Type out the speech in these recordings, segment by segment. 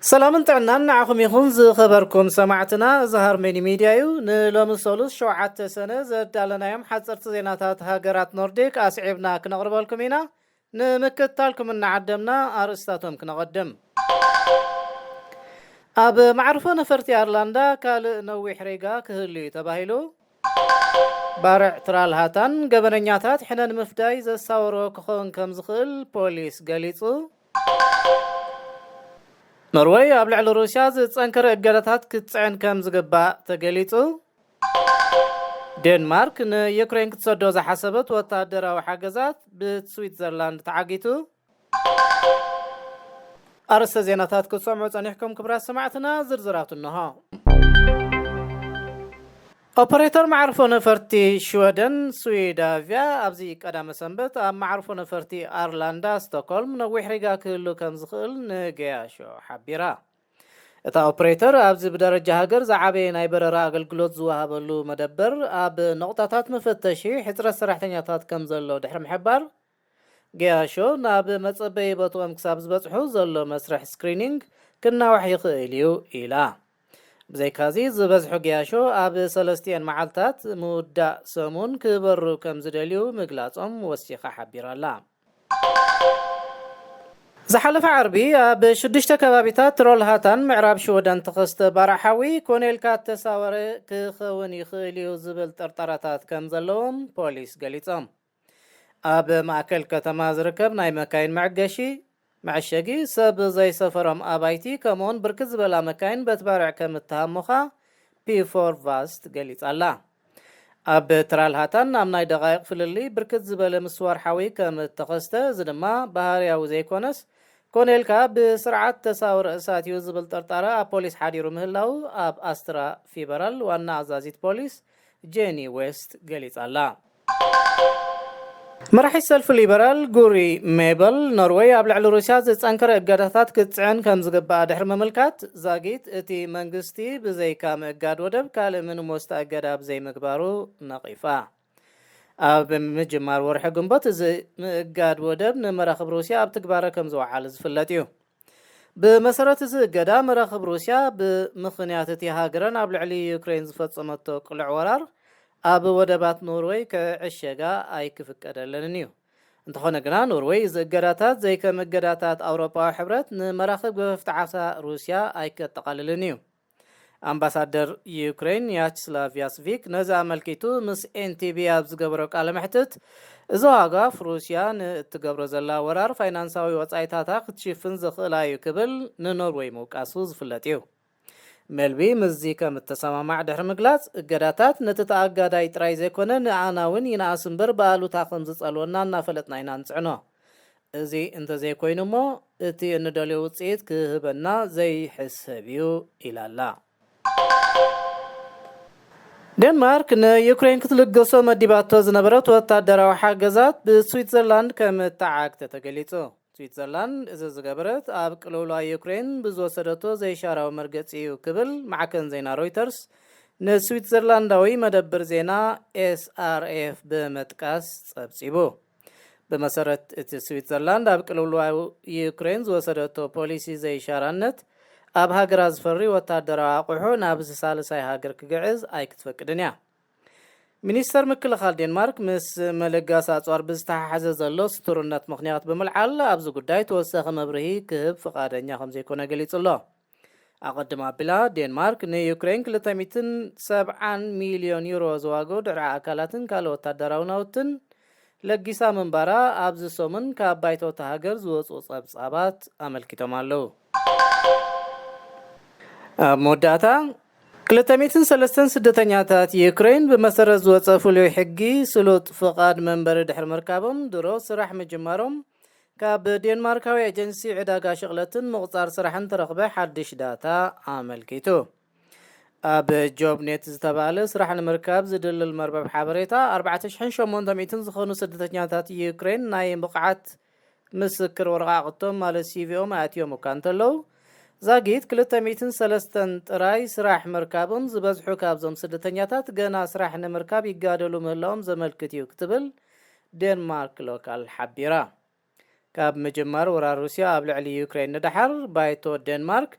ሰላምን ጥዕናን ንዓኹም ይኹን ዝኸበርኩም ሰማዕትና። እዚ ሃርመኒ ሚድያ እዩ። ንሎሚ ሰሉስ ሸውዓተ ሰነ ዘዳለናዮም ሓፀርቲ ዜናታት ሃገራት ኖርዲክ ኣስዒብና ክነቕርበልኩም ኢና። ንምክትታልኩም እናዓደምና ኣርእስታቶም ክነቐድም። ኣብ መዕርፎ ነፈርቲ ኣርላንዳ ካልእ ነዊሕ ሪጋ ክህሉ እዩ ተባሂሉ። ባርዕ ትራልሃታን ገበነኛታት ሕነ ንምፍዳይ ዘሳወሮ ክኸውን ከም ዝኽእል ፖሊስ ገሊጹ። ኖርወይ ኣብ ልዕሊ ሩስያ ዝጸንከረ እገዳታት ክትጽዕን ከም ዝግባእ ተገሊጹ። ዴንማርክ ንዩክሬን ክትሰዶ ዝሓሰበት ወታደራዊ ሓገዛት ብስዊትዘርላንድ ተዓጊቱ። ኣርእስተ ዜናታት ክትሰምዑ ጸኒሕኩም ክብራት ሰማዕትና፣ ዝርዝራቱ እንሆ። ኦፐሬተር መዓርፎ ነፈርቲ ሽወደን ስዊዳቪያ ኣብዚ ቀዳመ ሰንበት ኣብ መዓርፎ ነፈርቲ ኣርላንዳ ስቶክሆልም ነዊሕ ሪጋ ክህሉ ከም ዝኽእል ንገያሾ ሓቢራ። እታ ኦፕሬተር ኣብዚ ብደረጃ ሃገር ዝዓበየ ናይ በረራ ኣገልግሎት ዝወሃበሉ መደበር ኣብ ነቑጣታት መፈተሺ ሕጽረት ሰራሕተኛታት ከም ዘሎ ድሕሪ ምሕባር፣ ገያሾ ናብ መጸበዪ ቦትኦም ክሳብ ዝበጽሑ ዘሎ መስርሕ ስክሪኒንግ ክናዋሕ ይኽእል እዩ ኢላ። ብዘይካዚ ዝበዝሑ ገያሾ ኣብ ሰለስቲኤን መዓልታት ምውዳእ ሰሙን ክበሩ ከም ዝደልዩ ምግላጾም ወሲኻ ሓቢራላ። ዝሓለፈ ዓርቢ ኣብ ሽዱሽተ ከባቢታት ትሮልሃታን ምዕራብ ሽወደን ተኸስተ ባርዕ ሓዊ ኮነ ኢልካ እተሳወረ ክኸውን ይኽእል እዩ ዝብል ጥርጠራታት ከም ዘለዎም ፖሊስ ገሊጾም። ኣብ ማእከል ከተማ ዝርከብ ናይ መካይን መዕገሺ መዐሸጊ ሰብ ዘይሰፈሮም ኣባይቲ ከምኡውን ብርክት ዝበላ መካይን በቲ ባርዕ ከም እተሃሞኻ ፒ ፎር ቫስት ገሊጻ ኣላ። ኣብ ትራልሃታን ኣብ ናይ ደቓይቕ ፍልልይ ብርክት ዝበለ ምስዋር ሓዊ ከም እተኸስተ፣ እዚ ድማ ባህርያዊ ዘይኮነስ፣ ኮነ ኢልካ ብስርዓት ተሳውረ እሳት እዩ ዝብል ጥርጣረ ኣብ ፖሊስ ሓዲሩ ምህላው ኣብ ኣስትራ ፊበራል ዋና ኣዛዚት ፖሊስ ጄኒ ዌስት ገሊጻ ኣላ። መራሒ ሰልፊ ሊበራል ጉሪ ሜበል፣ ኖርወይ ኣብ ልዕሊ ሩስያ ዝጸንከረ እገዳታት ክትጽዕን ከም ዝግባኣ ድሕሪ ምምልካት፣ ዛጊት እቲ መንግስቲ ብዘይካ ምእጋድ ወደብ ካልእ ምንም ወስታ እገዳ ብዘይምግባሩ ነቒፋ። ኣብ ምጅማር ወርሒ ግንቦት፣ እዚ ምእጋድ ወደብ ንመራኽብ ሩስያ ኣብ ትግባረ ከም ዝወዓለ ዝፍለጥ እዩ። ብመሰረት እዚ እገዳ፣ መራኽብ ሩስያ ብምኽንያት እቲ ሃገረን ኣብ ልዕሊ ዩክሬን ዝፈጸመቶ ቅሉዕ ወራር ኣብ ወደባት ኖርወይ ክዕሸጋ ኣይክፍቀደለንን እዩ። እንተኾነ ግና፣ ኖርወይ እዚ እገዳታት ዘይከም እገዳታት ኣውሮጳዊ ሕብረት ንመራኽብ ገፈፍቲ ዓሳ ሩስያ ኣይከጠቓልልን እዩ። ኣምባሳደር ዩክሬን ያችስላቭ ያስቪክ ነዚ ኣመልኪቱ ምስ ኤን ቲ ቪ ኣብ ዝገበሮ ቃለ መሕትት፣ እዚ ዋጋ ሩስያ ንእትገብሮ ዘላ ወራር ፋይናንሳዊ ወጻኢታታ ክትሽፍን ዘኽእላ እዩ ክብል ንኖርወይ ምውቃሱ ዝፍለጥ እዩ። ሜልቢ ምስዚ ከም እተሰማማዕ ድሕሪ ምግላጽ፣ እገዳታት ነቲ ተኣጋዳይ ጥራይ ዘይኮነ ንኣና እውን ይንኣስ እምበር ብኣሉታ ከም ዝጸልወና እናፈለጥና ኢና ንጽዕኖ። እዚ እንተዘይኮይኑ እሞ እቲ እንደልዮ ውጽኢት ክህበና ዘይሕሰብ እዩ ኢላ ኣላ። ዴንማርክ ንዩክሬን ክትልገሶ መዲባቶ ዝነበረት ወታደራዊ ሓገዛት ብስዊትዘርላንድ ከም እተዓግተ ተገሊጹ። ስዊትዘርላንድ እዚ ዝገበረት ኣብ ቅልውላው ዩክሬን ብዝወሰደቶ ዘይሻራዊ መርገጺ እዩ ክብል ማዕከን ዜና ሮይተርስ ንስዊትዘርላንዳዊ መደብር ዜና ኤስ ኣር ኤፍ ብምጥቃስ ጸብጺቡ። ብመሰረት እቲ ስዊትዘርላንድ ኣብ ቅልውላው ዩክሬን ዝወሰደቶ ፖሊሲ ዘይሻራነት ኣብ ሃገራ ዝፈሪ ወታደራዊ ኣቑሑ ናብ ሳልሳይ ሃገር ክግዕዝ ኣይክትፈቅድን እያ። ሚኒስተር ምክልኻል ዴንማርክ ምስ መለጋስ ኣጽዋር ብዝተሓሓዘ ዘሎ ስቱርነት ምኽንያት ብምልዓል ኣብዚ ጉዳይ ተወሳኺ መብርሂ ክህብ ፍቓደኛ ከም ዘይኮነ ገሊጹ ኣሎ። ኣቐድም ኣቢላ ዴንማርክ ንዩክሬን ክልተ ሚእትን ሰብዓን ሚልዮን ዩሮ ዝዋግኡ ድሕሪ ኣካላትን ካልእ ወታደራዊ ናውትን ለጊሳ ምንባራ ኣብዚ ሰሙን ካብ ባይቶ እታ ሃገር ዝወጹ ጸብጻባት ኣመልኪቶም ኣለዉ። ኣብ መወዳእታ፣ ክልተ ሚእትን ሰለስተን ስደተኛታት ዩክሬን ብመሰረት ዝወጸ ፍሉይ ሕጊ ስሉጥ ፍቓድ መንበሪ ድሕሪ ምርካቦም ድሮ ስራሕ ምጅማሮም ካብ ዴንማርካዊ ኤጀንሲ ዕዳጋ ሽቕለትን ምቑጻር ስራሕን ተረኽበ ሓድሽ ዳታ ኣመልኪቱ። ኣብ ጆብኔት ዝተባህለ ስራሕ ንምርካብ ዝድልል መርበብ ሓበሬታ፣ ኣርባዕተ ሽሕን ሸሞንተ ሚእትን ዝኾኑ ስደተኛታት ዩክሬን ናይ ብቕዓት ምስክር ወረቓቕቶም ማለት ሲቪኦም ኣእትዮም እኳ እንተለዉ፣ ዛጊት ክልተ ሚእትን ሰለስተን ጥራይ ስራሕ ምርካቦም፣ ዝበዝሑ ካብዞም ስደተኛታት ገና ስራሕ ንምርካብ ይጋደሉ ምህላዎም ዘመልክት እዩ ክትብል ዴንማርክ ሎካል ሓቢራ። ካብ ምጅማር ወራር ሩስያ ኣብ ልዕሊ ዩክሬን ንደሓር፣ ባይቶ ዴንማርክ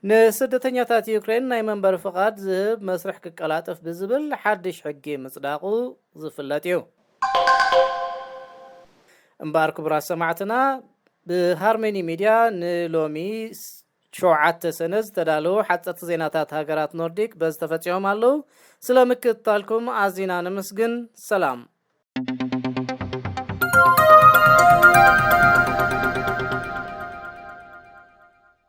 ንስደተኛታት ዩክሬን ናይ መንበሪ ፍቓድ ዝህብ መስርሕ ክቀላጠፍ ብዝብል ሓድሽ ሕጊ ምጽዳቑ ዝፍለጥ እዩ። እምበኣር ክቡራት ሰማዕትና፣ ብሃርመኒ ሚድያ ንሎሚ ሸውዓተ ሰነ ዝተዳለዉ ሓፀርቲ ዜናታት ሃገራት ኖርዲክ በዚ ተፈፂሞም ኣለዉ። ስለ ምክትታልኩም ኣዚና ነመስግን። ሰላም።